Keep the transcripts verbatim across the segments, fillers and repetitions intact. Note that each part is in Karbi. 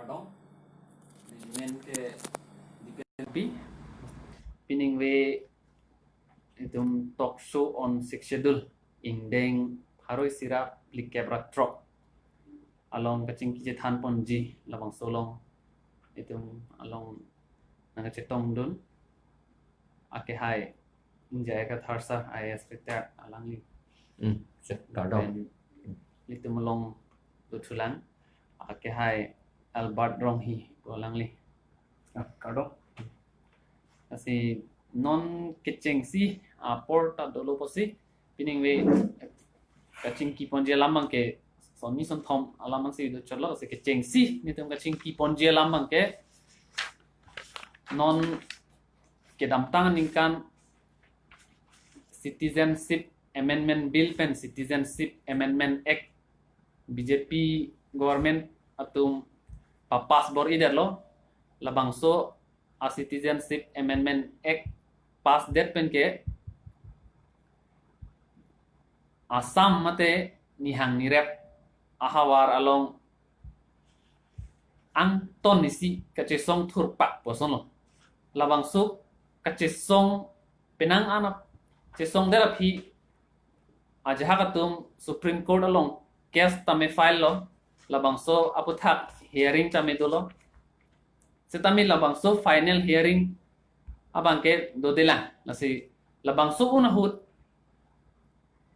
Management ke D P L P, piningve itum talk show on Sixth Schedule ingdeng pharo isi ra phlikep ra throk along kachingki chethan ponji labangso along itum along nangkachetongdun akehai Injai Kathar sir, I A S retired, alangli. Hmm, sir, kardom. Pen ilitum along dothulang akehai Albert Ronghi pu alangli. Ah, kardom. Lasi non kechengsi apor ta dolo pusi piningve kachingki ponji alam abangke sonni sonthom alam ansi do cholo, lasi kechengsi nelitum kachingki ponji alam abangke non kedamtang aningkan Citizenship Amendment Bill pen Citizenship Amendment Act B J P government atum papass bor-idetlo, labangso a Citizenship Amendment Act pass det pen ke Assam mate nihang nirep ahavar along angton isi kachesong thurpak pu asonlo. Labangso kachesong penang anap chesongdet aphi ajahak atum Supreme Court along case tame file lo, labangso aputhak hearing tame dolo. Setame labangso final hearing abangke dodelang. Lasi labangso un ahut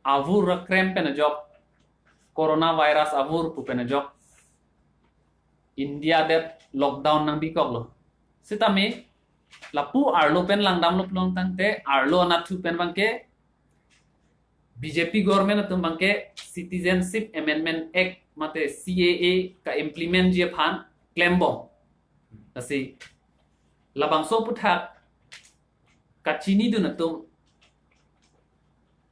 avur akrem pen ajok, coronavirus avur pu pen ajok India det lockdown nangbikoklo. Setame lapu arlo pen langdamlo pulo tangte arlo anatthu pen abangke B J P government atum abangke Citizenship Amendment Act mate C A A ka-implement ji aphan klembom. Lasi labangso aputhak kachinidun atum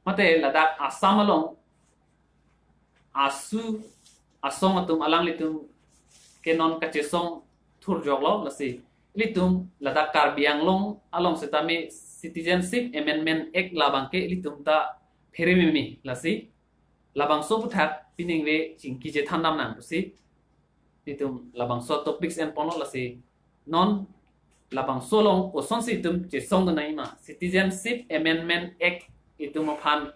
mate ladak Assam along asu asong atum alanglitum ke non kachesong thurjoklo, lasi ilitum ladak Karbi Anglong along setame Citizenship Amendment Act labangke ilitum ta pherememe, lasi labangso aputhak piningve chingki chethandam nang pusi itum labangso topics en ponlo. Lasi non labangso along kosonsi itum chesongdun nangji ma, Citizenship Amendment Act itum aphan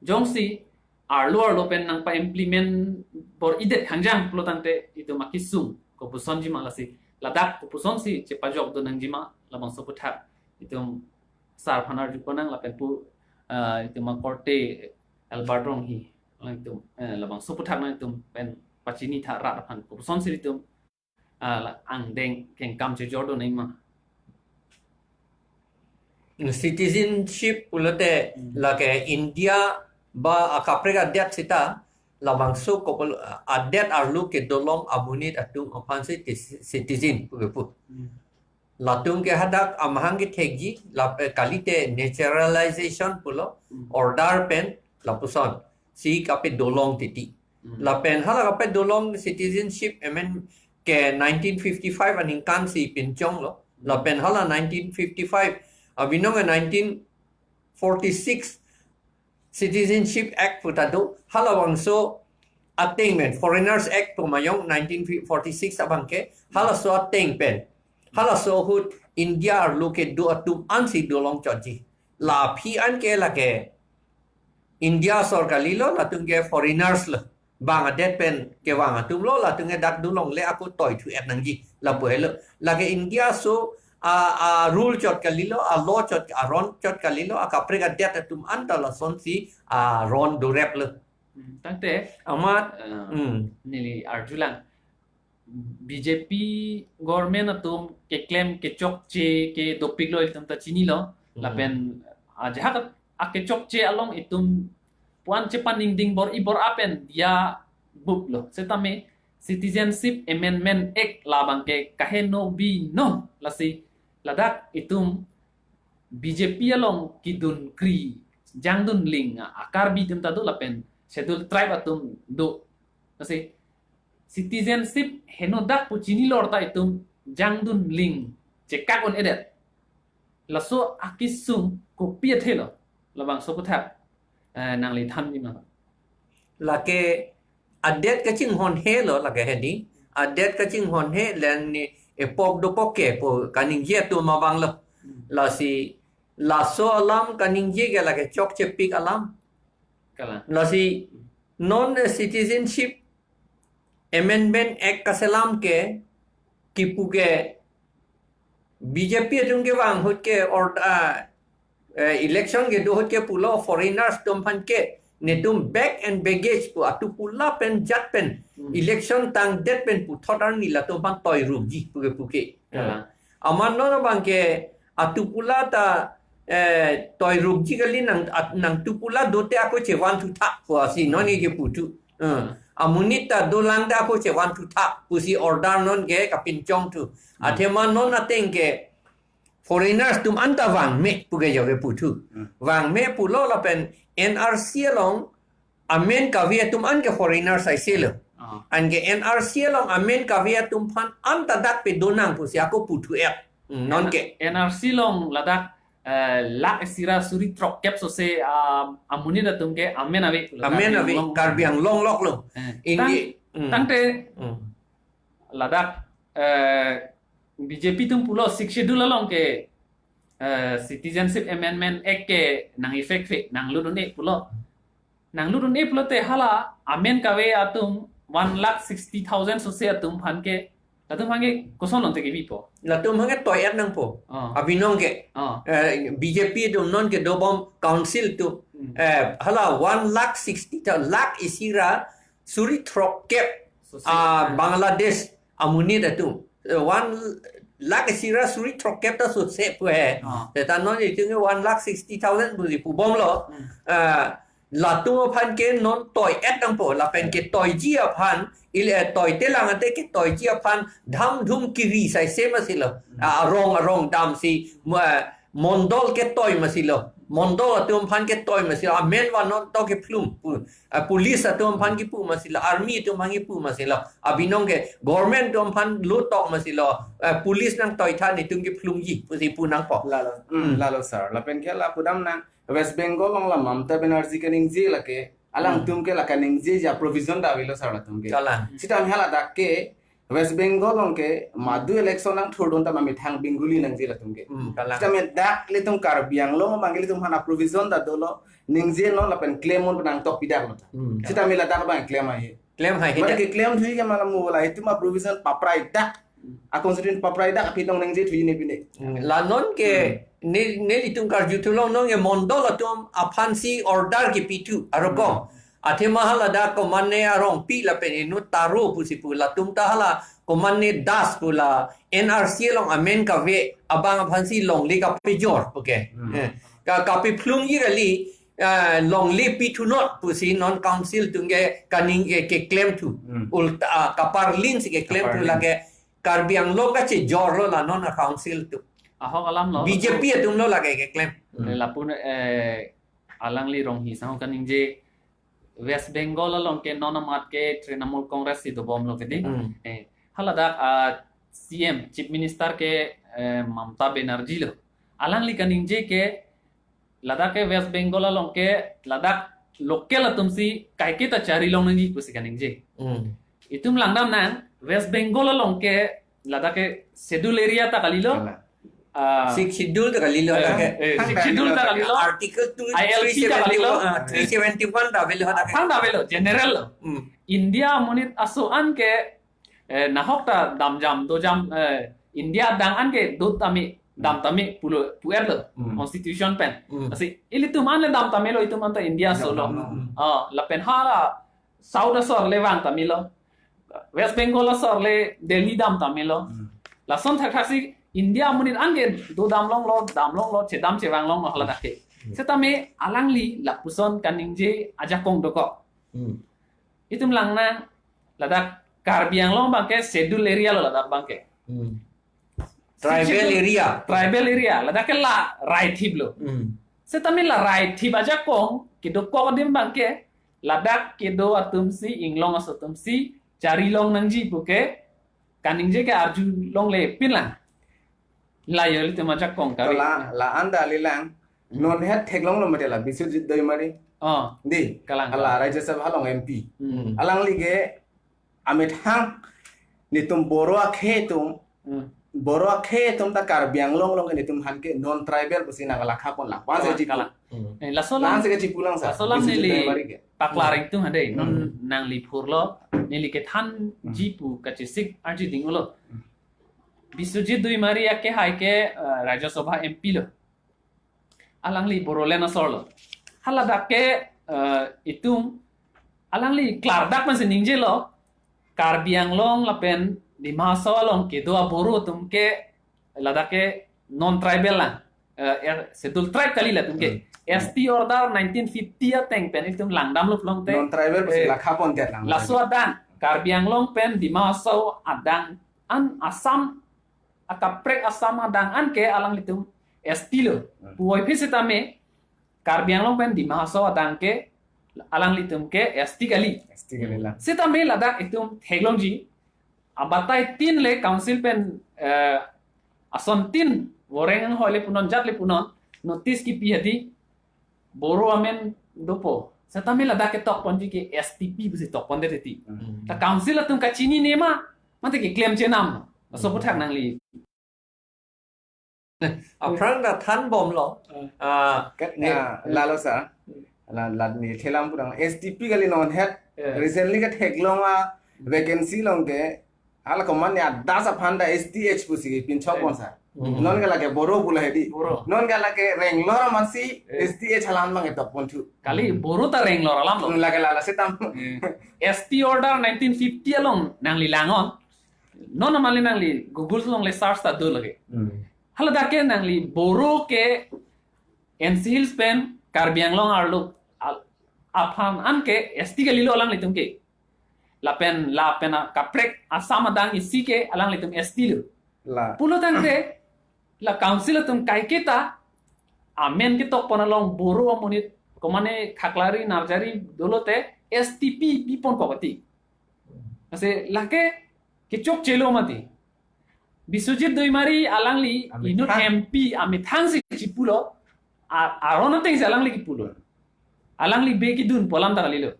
jongsi arlo arlo pen nangpa-implement bor-idet khangjang pulo tangte itum akesung kopusonji ma, lasi ladak kopusonsi chepajokdun nangji ma, labangso aputhak itum sir aphan arju ponnang lapen pu, ah, itum akorte Albert Ronghi, alangtum, eh, labangso aputhak nangtum pen pachinitha rat aphan kopusonsi itum, ah, la angdeng kengkam chejordun nangji ma. Citizenship pulote lake India ba akaprek adet sita labangso kopul adet arlo kedolong amonit atum aphansi ti-, citizen pu kepu. Latum ke hadak amahang kethekji, lap-, eh, kalite naturalization pulo, order pen lapuson si kapedolong titi. Lapen hala kapedolong Citizenship Amendment ke nineteen fifty-five aningkan si pinchonglo. Lapen hala nineteen fifty-five abinong ke nineteen forty-six Citizenship Act pu ta do, halabangso ateng pen, Foreigners Act pu mayong nineteen forty-six abangke, halaso ateng pen, halaso ahut India arlo kedo atum ansi dolong chotji. La aphi an ke lake India asor kalilo, latum ke foreigners lo. Bang adet pen kevang atum lo, latum ke dak dolongle ako toithu-et nangji. Lapu helo. Lake India aso a, a rule chot kalilo, a law chot, aron chot kalilo, akaprek adet atum anta lasonsi aron doreplo. Hmm, tangte, Amat, ah, hmm. neli arjulang. B J P government atum keklem kechokche ke dopiklo itum ta chinilo. Lapen ajahak akechokche along itum puan chepaningding bor-i bor-a pen diya buplo. Setame Citizenship Amendment Act labangke kaheno binong, lasi ladak itum B J P along kedun kri jangdun ling a Karbi atum ta do lapen Schedule Tribe atum do. Lasi citizenship henodak pu chinilo ta itum jangdun ling chekak un-edet. Laso akesung kopi athelo labangso aputhak, eh, nangli thanji ma? Lake adet kachinghon helo lake hedi. adet kachinghon he, leng ne epok dopok ke pu kaningje atum abang lo. Hmm. Lasi laso alam kaningje ke lake chokchepik alam. Kalang. Lasi non, eh, Citizenship Amendment Act kaselam ke kipu ke B J P atum kevang ahut ke or, ah, eh, election kedo ahut ke pulo foreigners atum aphan ke netum bag and baggage pu atu pula pen jat pen Hmm. election tangdet pen puthot arni latum aphan toi rupji puke puke. Kalang. Amat non abang ke atu pula ta, eh, toi rupji kali nang, at-, nangtum pula dote ako chevan thuthak pusi non ke puthu. Eh, Hmm. amonit ta dolang ta ako chevan thuthak pusi order non ke kapinchong thu. Hmm. Athema non ateng ke foreigners atum anta vangme puke jo ke puthu. Hmm. Vangme pulo lapen N R C along amen kave atum an ke foreigners aise lo. Ah. Anke N R C along amen kave atum aphan anta dak pedonang pusi ako puthu ek. Hmm, non ke. N R C along ladak, eh, lakh isi ra suri throkkep sose, ah, amonit atum ke amen ave. Amen Karbi ave, Anglong. Karbi Anglong lok lo. Eh, Indi, tang, hmm. Tangte Hmm. ladak, eh, B J P atum pulo Sixth Schedule along ke, eh, Citizenship Amendment Act ke nang effect ve, nang lut un-e pulo. Nang lut un-e pulote hala amen kave atum one lakh sixty thousand sose atum aphan ke, latum aphan ke koson longte kebipo? Latum aphan ke toi-et nangpo. Oh. Abinong ke. Oh. Eh, B J P atum non kedobom council atum. Hmm. Eh, hala one lakh sixty ta lakh isi ra suri throkkep, Sose. Ah, Bangladesh amonit atum. Eh, one lakh isi ra suri throkkep ta sose pu he. Ah. Te ta non itum one lakh sixty thousand pusi pubom lo. Hmm. Ah, latum aphan ke non toi-et nangpo, lapen ketoiji aphan, il, eh, toite lang ante ketoiji aphan dhamdhum kiri saise masi lo. Hmm. Ah, arong arong damsi, ma-, mondol ketoi masi lo. Mondol atum aphan ketoi masi lo. Amen vannon to kephlum pu. Ah, police atum aphan kipu masi lo. Army atum aphan kipu masi lo. Abinong ke government atum aphan lo tok masi lo. Ah, police nangtoitha netum kephlumji pusi pu nangpo. Lalo, hmm, Hmm. lalo sir. Lapen ke la pudam nang West Bengal along la Mamata Banerjee kaningje lake, alang Hmm. tum ke la kaningjeji aprovision ta avelo sir latum ke. Kalang. Sitame hala dak ke West Bengal along ke madu election nangthurdun ta mamethang Bengali nangji latum ke. Hmm, kalang. Sitame dak ilitum Karbi Anglong abang ke ilitum aphan aprovision ta dolo, ningjenon lapen claim-on penang tok pidak lo ta. Hmm. Sitame ladak abang claim ahi. Claim hai Mari kita. Ke claim thui ke malam mo bola itum aprovision paprai dak. A constitution paprai dak aphi tong ningje thui ne pine. Hmm, la non ke Hmm. ne, nelitum karju thu long non ke mondol atum aphansi order kepi thu arokong. Hmm. Athema hala dak komatne arongpi lapen inut taro pusi pu latum ta hala komatne Das pu la N R C along amen kave abang aphansi longle kapejor, okay. Hmm. Eh, ka, kapephlumji kali, eh, longle pi thunot pusi non council atum ke kaning ke, keclaim thu. Hmm. Ulta, ah, kaparlin si keclaim thu Kaparlin. Lake Karbi Anglong kachejor lo la non a council atum. Ahok alam lo. B J P atum lo lake keclaim. Hmm. Lapu, eh, alangli Ronghi Sangho kaningje West Bengal along ke non amat ke Trinamool Congress si dobom lo kedi. Hmm. Eh, haladak, ah, C M, Chief Minister ke, eh, Mamata Banerjee lo. Alangli kaningje ke ladak ke West Bengal along ke ladak local atumsi kaiketa chari long nangji pusi kaningje. Hmm. Itum langdam nang West Bengal along ke ladak ke schedule area ta kalilo. Kalang. Ah, Sixth Schedule ta kalilo, eh, ladak ke. Eh, Sixth Schedule ta kalilo. Article two, I L C ta kalilo. Three seventy-one, ah, three seventy-one ta avelo ladak ke. Aphan ta avelo, general lo. Hmm. India amonit aso-an ke, eh, nahok ta damjam, dojam, eh, India adang an ke do tame, dam tame pulo, pu-et lo, Hmm. constitution pen. Hmm. Lasi, ilitum an le dam tame lo, itum an ta India aso lo. Dam, dam, hmm. Ah, lapen hala South asor le vang tame lo. West Bengal asor le Delhi dam tame lo. Hmm. Lason thakthak si India amonit an ke do dam longlo, dam longlo, chedam chevang longlo haladak ke. Hmm. Setame alangli lapuson kaningje ajakong dokok. Hmm. Itum lang nang ladak Karbi Anglong abang ke schedule area lo ladak abang ke. Hmm. Tribal area. Tribal area. Ladak ke la rai thip lo. Hmm. Setame la rai thip ajakong kedokok adim abang ke ladak kedo atumsi, inglong aso atumsi chari long nangji puke kaningje ke arju longle pin lang. La yo ilitum ajakong kave. La, la-an ta le lang. Hmm. Non het theklong lo mate la Biswajit Dayumari. Oh. Di. Kalang, hala kalang. Rajya Sabha along M P. Hmm. Alangli ke amethang netum Boro akhei atum, Hmm. Boro akhei atum ta Karbi Anglong along ke netum aphan ke non tribal pusi nang lakha pon la. Wan se Kalang, chipu. Kalang. Hmm. Eh, laso Wan alam, se ke chipu lang sa. Laso alam Bisi neli Duimari ke. Paklar Hmm. ingtung hade, non Hmm. nangli phurlo, neli kethan Hmm. jipu kachesik arji ding ulo. Hmm. Biswajit Duimari akehai ke, eh, Rajya Sabha M P lo. Alangli Bodoland asor lo. Haladak ke, eh, itum, alangli klardak man si ningjelo, Karbi Anglong lapen Dima Hasao along kedo a-Boro atum ke ladak ke non-tribal lang. Eh, er, schedule tribe kali latum ke. Hmm. S T order nineteen fifty ateng pen itum langdamlo pulote. Non-tribal pusi Eh, lakha pon det lang. Laso adang, Karbi Anglong pen Dima Hasao adang an Assam, akaprek Assam adang an ke alanglitum S T lo. Hmm. Puvoiphit sitame, Karbi Anglong pen Dima Hasao adang ke alanglitum ke S T kali. S T kali lang. Sitame ladak itum theklongji. Abatai tin le council pen, eh, asontin voreng anghoi le punon jat le punon notice kipi hadi Boro amen dopo. Sitame ladak ketok ponji ke S T P pusi tok pondet titi. Hmm. Ta council atum kachinine ma, mate keklem chenam. Laso Hmm. aputhak nangli. Aphrang ta thanbomlo. Ah. Ah, Ke-, ne, ah, lalo sir. La, la, ne thelam pudang S T P kali non het. Eh. Recently ketheklong a vacancy along ke, hala komat ne adas aphan ta S T H pusi pinchok Eh. pon sir. Hmm. Non ke lake Boro pu la hedi. Boro. Non ke lake Renglor amatsi Eh. S T H halan abang ketok ponthu. Kali Boro ta Renglor alam lo. Hmm, lake lala sitame. Eh. S T order nineteen fifty along nangli langon. Non amali nangli Google along le search ta do lake. Hmm. Haladak ke nangli Boro ke N C Hills pen Karbi Anglong arlo al-, aphan an ke S T kalilo alanglitum ke. Lapen, lapen akaprek Assam adang isi ke alanglitum S T lo. La. Pulotangte, la council atum kaiketa, amen ketok pon along Boro amonit, komat ne khaklari, narjari, dolote, S T P pi pon kok ati. Ase, lake, kechokchelo mati. Biswajit Duimari alangli, Amethang. Inut M P, amethang si chipulo, a-, aron ateng si alangli kipulo. Alangli be kedun pu alam ta kalilo.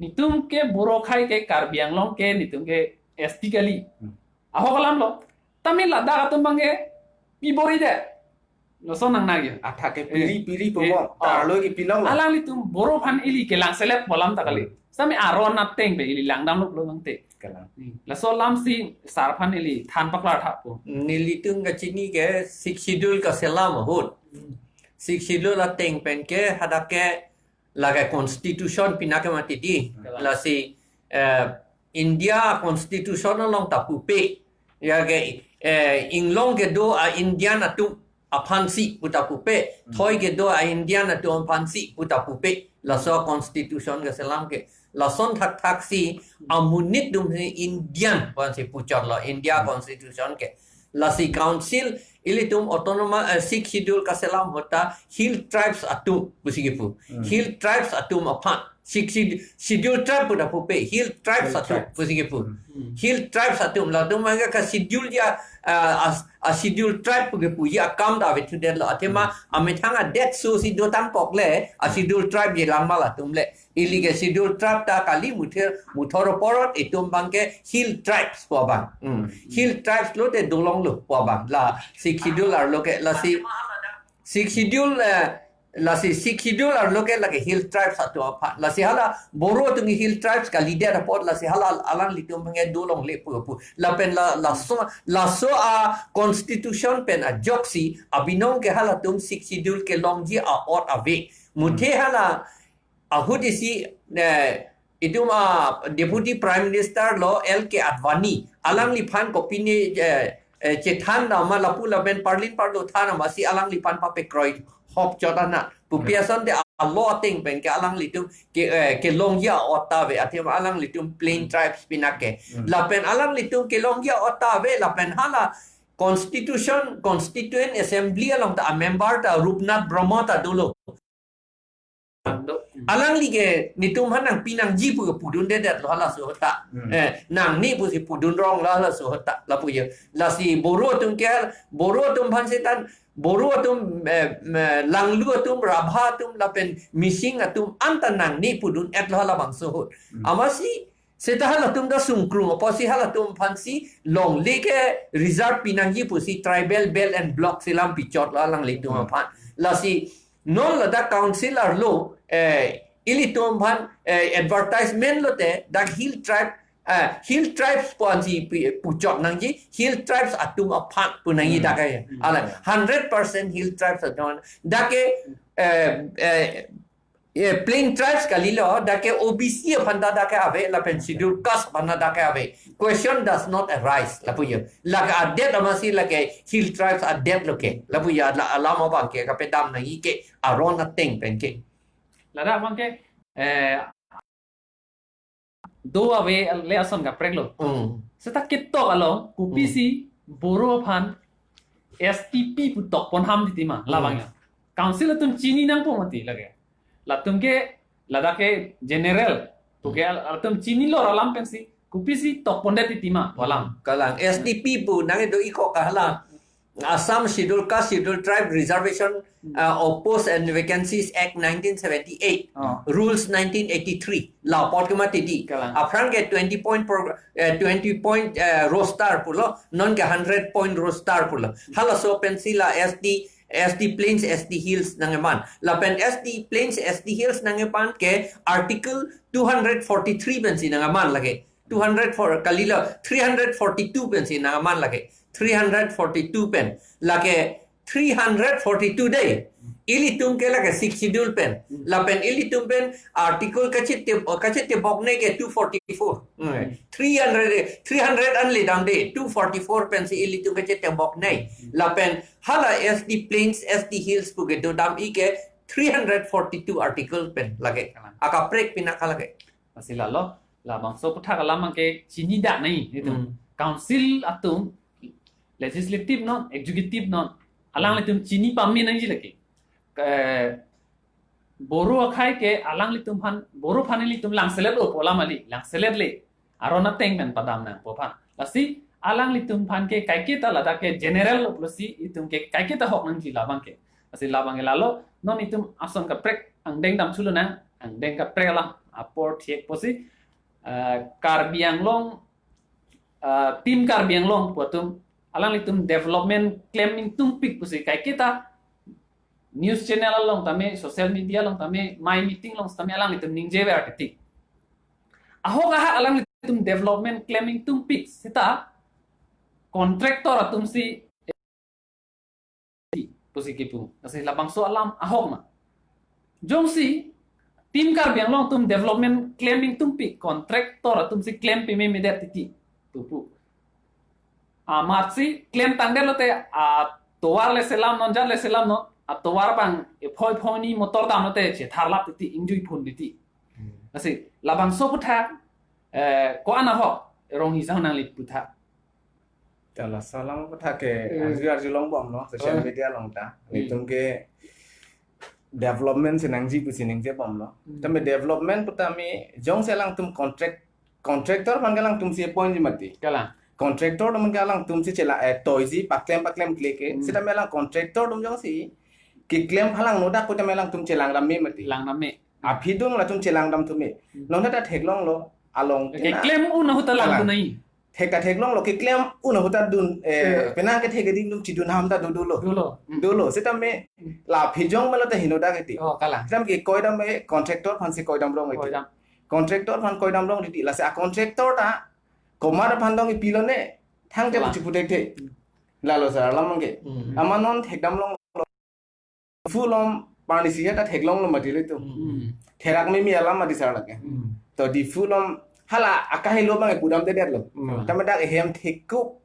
Netum ke Boro akhei ke Karbi Anglong ke netum ke S T kali. Hmm. Ahok alam lo. Tame ladak atum abang ke pi bor-i det. Lason nangnang ya. Athak ke piri, Eh. piri Eh, pumong. Oh. Tarlo ke pilong. Alanglitum Boro aphan ili kelang selet pu alam ta kali. Hmm. Sitame aron ateng pen ili langdamlo pulo nangte. Kalang. Hmm. Laso alam si sir aphan ili than paklar tha po. Nelitum kachini ke Sixth Schedule kaselam ahut. Hmm. Sixth Schedule ateng pen ke hadak ke lake constitution pinake mati di. Kalang. Lasi, eh, India constitution along ta pupe. Ya ke, eh, inglong kedo a-Indian atum aphansi pu ta pupe. Hmm. Thoi kedo a-Indian atum aphansi pu ta pupe. Laso constitution kaselam ke. Lason thakthak si amonit atum si Indian aphansi puchotlo. India Hmm. constitution ke. Lasi council ilitum autonomous, eh, Sixth Schedule kaselam ahut ta Hill Tribes atum pusi kipu. Hmm. Hill Tribes atum aphan. Sixth Sched-, Schedule Tribe pu ta pupe, Hill Tribes Hill atum Tribes. pusi kipu. Hmm. Hmm. Hill Tribes atum latum manga ka schedule ya, ah, as-, a-Schedule Tribe pu kipu ya akam ta avethu detlo. Athema Hmm. amethang adet so si dotang kok le, a-Schedule Tribe ye langma latum le. Ili ke Schedule Tribe ta kali muthe, muthor oporot itum abang ke Hill Tribes pu abang. Hmm. Hmm. Hill Tribes lote dolonglo pu abang. La Sixth Schedule arlo ke lasi Sixth Schedule, eh, lasi Sixth Schedule arlo ke lake Hill Tribes atum aphan. Lasi hala Boro atum Hill Tribes kalidet apot lasi hala alanglitum abang ke dolongle pu pu. Lapen la, laso, laso a-constitution pen ajoksi abinong ke halatum Sixth Schedule kelongji a-ot ave. Muthe Hmm. hala ahut isi, eh, itum a-Deputy Prime Minister lo L K Advani. Alangliphan kopine, eh, eh, chethan dam ma lapu lapen parlin parlo than dam masi alangliphan papekroi hop chot ana. Pupi Hmm. asonte a-law ateng pen ke alanglitum ke, eh, kelongji a-ot ta ave athema alanglitum plain Hmm. tribes pinake. Hmm. Lapen alanglitum kelongji a-ot ta ave lapen hala constitution, Constituent Assembly along ta a-member ta Rupnath Brahma ta dolo. Do. Alangli ke netum aphan nangpi nangji pu pudun dedet lo halaso ahut ta. Hmm. Eh, nangne pusi pudun rong lo halaso ahut ta. Lapu ya. Lasi Boro atum ke, Boro atum aphan setan, Boro atum, eh, eh, Langlu atum, Rabha atum, lapen Mising atum, anta nangne pudun et lo halabangso ahut. Hmm. Amatsi, Seta halatum ta sungkrung apotsi halatum aphansi longle ke reserve pinangji pusi tribal belt and block si lam pichotlo alanglitum Hmm. aphan. Lasi non ladak council arlo, eh, ilitum aphan, eh, advertisement lote dak hill tribe, eh, hill tribes pu ansi pi-, puchot nangji, hill tribes atum aphan pu nangji Hmm. dak ke. Hmm. Ala hundred percent hill tribes atum aphan. Dak ke, eh, eh, eh, plain tribes kalilo, dak ke O B C aphan ta dak ke ave, lapen schedule caste aphan ta dak ke ave. Question does not arise, lapu jo. Lake adet amatsi lake hill tribes adet lo ke. Lapu jo la alam abang ke kapedam nangji ke aron ateng pen ke. Ladak abang ke, eh, do ave le ason kaprek lo. Hmm. Seta ketok along, kopisi Hmm. Boro aphan S T P pu tok pon ham titi ma, labang Hmm. ya. Council atum chini nangpo mati lake. Latum ke, ladak ke general, pu ke Hmm. al-, atum chinilo alam pensi, kopisi tok pondet titi ma, pu alam. Kalang, S T P pu nang do iko kahala. Assam Schedule Caste Schedule Tribe Reservation, Hmm. uh, of Posts and Vacancies Act nineteen seventy-eight, Oh. Rules nineteen eighty-three, la apot ke mati di. Kalang. Aphrang ke twenty point pro-, eh, twenty point, eh, roster pulo, non ke hundred point roster pulo. Halaso pensi la S T, S T Plains, S T Hills nangkeman. Lapen S T Plains, S T Hills nangkeman ke Article two hundred forty-three pensi nangkeman lake. Two hundred four, kalilo, three hundred forty-two pensi nangkeman lake. Three hundred forty-two pen. Lake three hundred forty-two dei. Ilitum ke lake Sixth Schedule pen. Hmm. Lapen ilitum pen article kachete, kachetebok ne ke two forty-four. Hmm. Hmm. Three hundred, three hundred anle dam dei. Two forty-four pensi ilitum kachetebok ne. Hmm. Lapen hala S T Plains, S T Hills pu ke dodam-i ke three hundred forty-two article pen lake. Kalang. Akaprek pina ka lake. Lasi lalo, labangso aputhak alam abang ke chini dak nai, itu. Hmm. Council atum, legislative non, executive non, alanglitum chini pame nangji lake. Ke, Boro akhei ke alanglitum aphan, Boro aphan ilitum langselet lo pu alam kali, langselet le. Aron ateng pen padam nangpo aphan. Lasi alanglitum aphan ke kaiketa ladak ke general lo pusi itum ke kaiketa hok nangji labang ke. Lasi labang ke lalo, non itum ason kaprek angdeng dam chulo nang, angdeng kaprek alam apor thiek pusi, eh, Karbi Anglong, eh, Team Karbi Anglong pu atum, alanglitum development klem ingtungpik pusi kaiketa news channel along tame, social media along tame, mai meeting along tame alanglitum ningjever titi. Ahok ahak alanglitum development klem ingtungpik seta contractor atumsi pusi kipu. Lasi labangso alam ahok ma. Jongsi Team Karbi Anglong atum development klem ingtungpik, contractor atumsi klem pememedet titi. Tupu. Amatsi klem tangdet lote, atovar le selam non, jat le selam non, atovar abang ephoi phoini motor dam lote chetharlap titi, ingjui phun titi. Hmm. Lasi labangso aputhak, eh, ko-an ahok, Ronghi sang nangli aputhak. Tala salam aputhak ke, Hmm. arju arjulongbomlo, social Hmm. media along ta. Hmm. Itum ke development si nangji pusi ningjebomlo. Hmm. Tame development pu tame jongsi alangtum contract, contractor aphan ke alangtumsi appoint ji mati. Kalang. Contractor atum ke alangtumsi chela, eh, toiji paklem paklem kle ke. Hmm. Seta me alang contractor atum jongsi keklem phalang nodak pu tame alangtum chelang dam me mati. Lang dam me. Aphi dun latum chelang dam thume. Hmm. Nonta ta theklonglo along. Keklem un ahut ta lang Kalang. dun nai. Thek ta theklonglo keklem un ahut ta dun, eh, Eh. penang kethek keding atum chidun ham ta do dolo. Dolo. Hmm. Dolo. Seta me Hmm. la aphi jong melo ta henodak eti. Oh, kalang. Seta me ke koidam me contractor aphansi koidam rong eti. Koidam. Contractor aphan koidam rong eti. Lasi a contractor ta komat aphan dong ipilo ne. Thang te Kalang. puchi putek the. Hmm. Lalo sar alam ke. Hmm. Amat non thekdam long Diphu along parnisi ta theklonglo mati le tu. Hmm. Therak mimi alam mati sar lake. Hmm. To Diphu along hala akahelo abang pudamdedetlo. Hmm. Tame dak ehem thekup.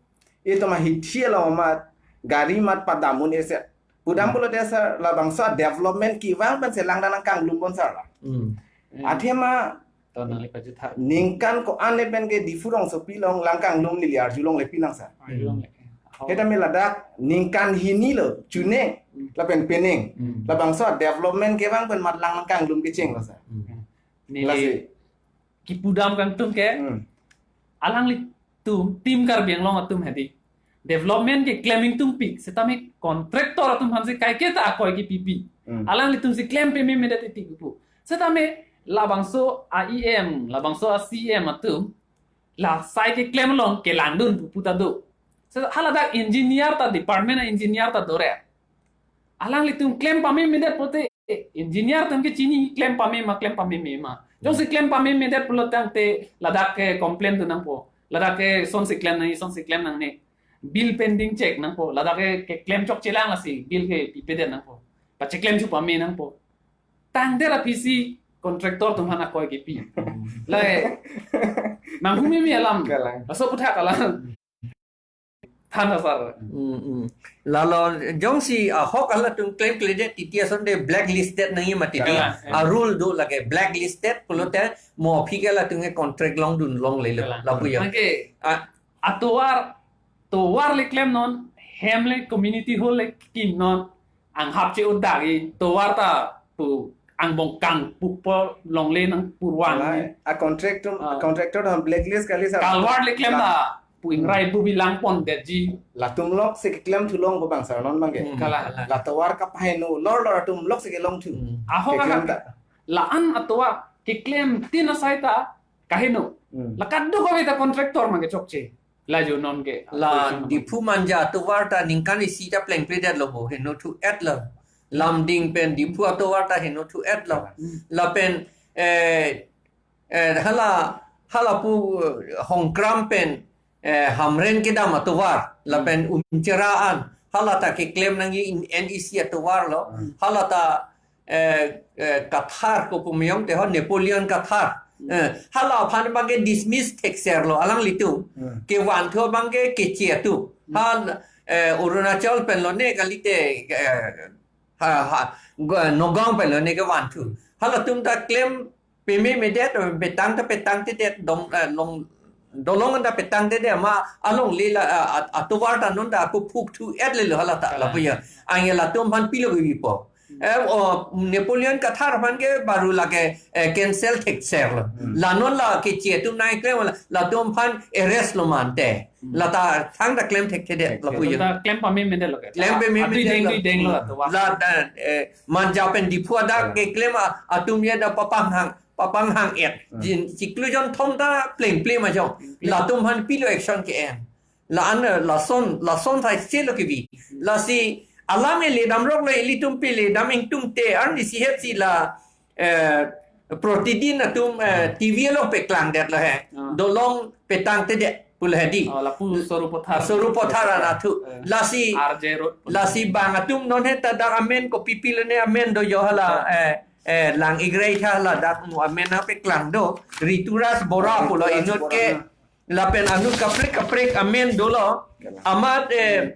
Itum ahithi along amat gari mat padam un-e sir. Pudam Hmm. pulote sir labangso development kevang pensi lang dan nangkanglumbom sir la. Hmm. Hmm. Athema To nangli pajutha. Ningkan ko-an pen ke Diphu rongsopi along lang kanglum neli arjulongle pinang sir. Arjulongle. Hmm. Ho. Seta me ladak ningkan hini lo, chuneng, Hmm. lapen peneng. Hmm. Labangso development kevang pen mat lang nangkanglum kechenglo sir. Hmm. Neli Lasi. kipudam kangtung ke, Hmm. alanglitum, Team Karbi Anglong atum hedi. Development keklem ingtungpik, setame contractor atum aphansi kaiketa akoi kipipi. Hmm. Alanglitumsi klem pememedet titi kipu. Setame labangso a E M, labangso a C M atum, la sai keklem along kelangdun pu pu ta do. So, haladak engineer ta, department a engineer ta dore. Alanglitum klem pamemedet pulote, engineer atum ke chini klem pame ma, klem pameme ma. Jongsi klem pamemedet pulo tangte ladak ke complain dun nangpo. Ladak ke sonsi klem nang, sonsi klem nangne. Bill pending check nangpo. Ladak ke, keklem chokchelang lasi bill ke pipedet nangpo. Pacheklem chu pame nangpo. Tangdet aphi si contractor atum aphan akoi kepi. Lahei. Nang humi mi alam. Kalang. Laso aputhak alam. Than asar. Hmm, hmm. Lalo jongsi ahok halatum klemkledet titi asonte blacklisted nangji mati di. Kalang, eh. A rule do lake blacklisted pulote mo aphi ke latum ke contract longdun longlelo. Kalang. Lapu ya. Anke, ah, atovar, tovar le klemnon, hem le community hall le kimnon, anghap che-o dagi, tovar ta pu angbong kangpukpo longle nangpurvang. Kalang. A contract atum, ah, contractor atum blacklist kali sir. Culvert le klem la, pu ingrai pu bilang pondetji. Latum lok si keklem thulong pu bang sir non bang ke. Hmm. Kalang. La tovar kapaheno, lor lor atum lok si kelong thu. Hmm. Ahok keklem ahok ta. La-an atovar keklem tin asai ta kaheno. Hmm. La kadokave ta contractor abang ke chokche. La jo non ke. La Diphu Manja atovar ta ningkan isi ta plengpledetlo bo, heno thu-etlo. Lumding pen Diphu atovar ta heno thu-etlo. Hmm. Lapen, eh, eh, hala, hala pu, eh, Hongkram pen, eh, Hamren kedam atovar. Lapen Umchera an. Hala ta keklem nangji in N E C atovarlo. Hmm. Hala ta eh, eh, Kathar ko pu meyong te ho Napoleon Kathar. Hmm. Eh, hala aphan abang ke dismiss thekserlo alanglitum. Hmm. Kevanthu abang ke Keche atum. Hmm. Hal, eh, Arunachal pen lone kalite, eh, ha, ha, go-, Nagaon pen lone kevanthu. Halatum ta klem pamemedet, petang ta petangtedet dong, eh, long, dolong ta petangtedet ma alongle la, ah, ah, atovar ta non ta ako phuk thu-etlelo hala ta. Kalang. Lapu ya. Anke latum aphan pilo kebipo. Hmm. Eh, o, Napoleon Kathar aphan ke baru lake, eh, cancel thekserlo. Hmm. La non la Keche atum nangklem la, latum aphan arrest lo mante. Hmm. La ta thangta klem thekthedet. Thekthedet. Lapu ya. Ta klem pamemedetlo ke. Klem pamemedetlo. Adui dengdui denglo atovar. La ta, eh, Manja pen Diphu adak keklem a, atum ya da papanghang, papanghang-et. Hmm. Jin, chiklo jonthom ta plengple ma jong. Plengple. Latum aphan pilo action ke-en. La-an, eh, lason, lason thai selo kebi. Lasi alam ele damrok le ilitum pele dam ingtungte arnisi hetsi la, eh, Protidin atum, eh, T V along peklangdetlo he. Ah. Dolong petangtedet pulo he di. Oh, lapu Sarupathar. Sarupathar anatthu. Eh, lasi, R J Road. Lasi bang atum non he ta dak amen kopi pilone amen do jo hala, eh, eh, Lang-ik Reitha hala dak mo amen apeklangdo. Rituraj Bora pulo Rituraj inut Bora ke na. Lapen anut kaprek kaprek amen dolo. Amat, eh,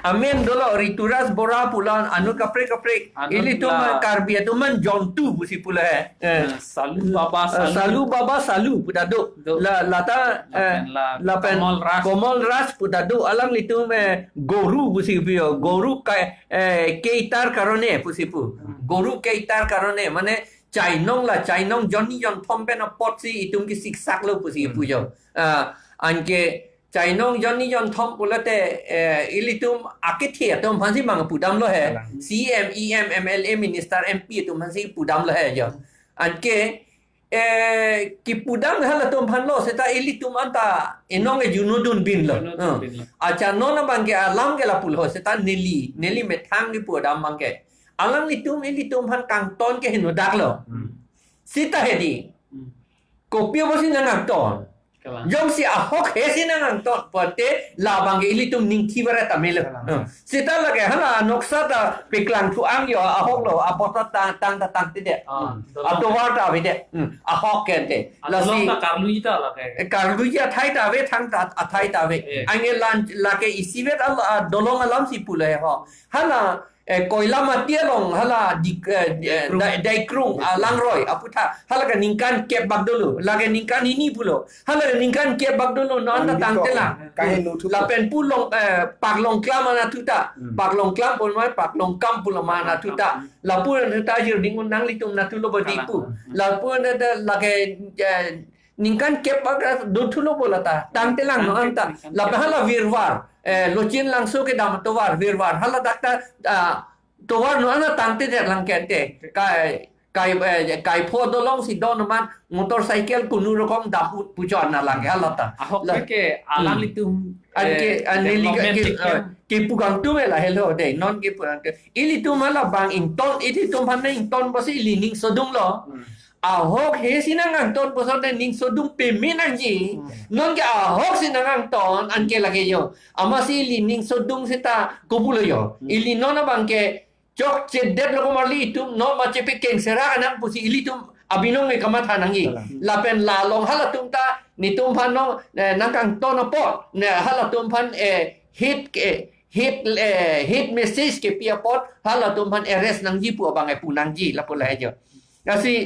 amen dolo Rituraj Bora pulo anut kaprek kaprek. Anut ilitum la Karbi atum man jontu pusi pulo he. Eh. Eh, Salu Baba, eh, Salu. Salu Baba Salu pu ta do. Do. La, lata, eh, lapen la lapen Kamal Raj. Kamal Raj pu ta do. Alanglitum, eh, goru pusi pu yo. Goru kai, eh, keitar karone pusi pu. Hmm. Goru keitar karone. Mane chainong la, chainong jonni jonthom pen apotsi itum kesiksaklo pusi pu jo. Hmm. Ah, anke chainong jonni jonthom pulote, eh, ilitum akethe atum aphansi mang pudamlo he. Kalang. C M, E M, M L A, minister, M P atum aphansi pudamlo he jo. Anke, eh, kipudam halatum aphanlo seta ilitum anta enong ejuno dunbinlo. Juno dunbinlo. Hmm. Acha non abang ke alam ke lapulo seta neli, neli methang kipudam abang ke. Alanglitum ilitum aphan kangton ke henodaklo. Hmm. Seta he di. Hmm. Kopi apotsi nangkangton. Kalang. Jongsi ahok he si nangkangton pulote labang ke ilitum ning thi varet amelo. Kalang. Hmm. Seta lake hala noksa ta peklangthu-ang jo ahoklo apot ta tang, tang ta tangtedet. Ah, hmm. Dolong. Atovar ta avedet. Hmm. Ahok ke ante. Ah, lasi dolong ta karlu-i ta lake. Eh, karlu-i athai ta ave, thang ta athai ta ave. Eh. Anke lan lake isivet al-, ah, dolong alamsi pulo he ho. Hala eh, Koilamati along hala di, eh, eh, Daikrung. Dai-, Daikrung, ah, Langroi, aphuthak, hala ke ningkan kep bak dolo, lake ningkan hini pulo, hala ke ningkan kep bak dolo, non ta tangtelang. Kahe nu thu. Lapen pu Long, eh, Paklongklam anatthu ta, hmm. Paklongklam pulo ma, Paklongkam pulo ma anatthu ta, hmm. Lapu anatthu ta jir dingun nanglitum anatthulo bodi pu. Kalang. Hmm. Lapu anatthu ta lake, eh, ningkan kep bak dothulo bo lata. Tangtelang non anta. Ningkan kep. Lapen hala Virvar. Eh, Lochin Langso kedam atovar Virvar. Haladak ta, ah, tovar non ana tangtedet lang ke ante. Ka, kai, eh, kaipho dolong si don man motorcycle kunu rokom dam ut pu chot na lang ke halata. Ahok La- ke alang Hmm. litum, An ke, eh, an neli ke, development ke, keklem. eh, kepu kangtung e la helo de, non kepu kangtung. Ilitum hala bang ington, ilitum aphan ington pusi ili ning sodung lo. Hmm. Ahok he si nang angton puson de ning sodung peme nangji. Hmm. Non ke ahok si nang angton, an ke lake yo. Amatsi ili ning sodung seta kopulo yo. Hmm. Ili non abang ke chokchedet lo komarli itum, non ma chepi kengserak nang pusi ilitum abinong ke kamatha nangji. Kalang. Lapen la along halatum ta, netum aphan non, eh, nang kangton apot, ne halatum aphan, eh, hit, eh, hit, eh, hit message kepi apot, halatum aphan arrest nangji pu abang e pu nangji, lapu lahai jo. Lasi,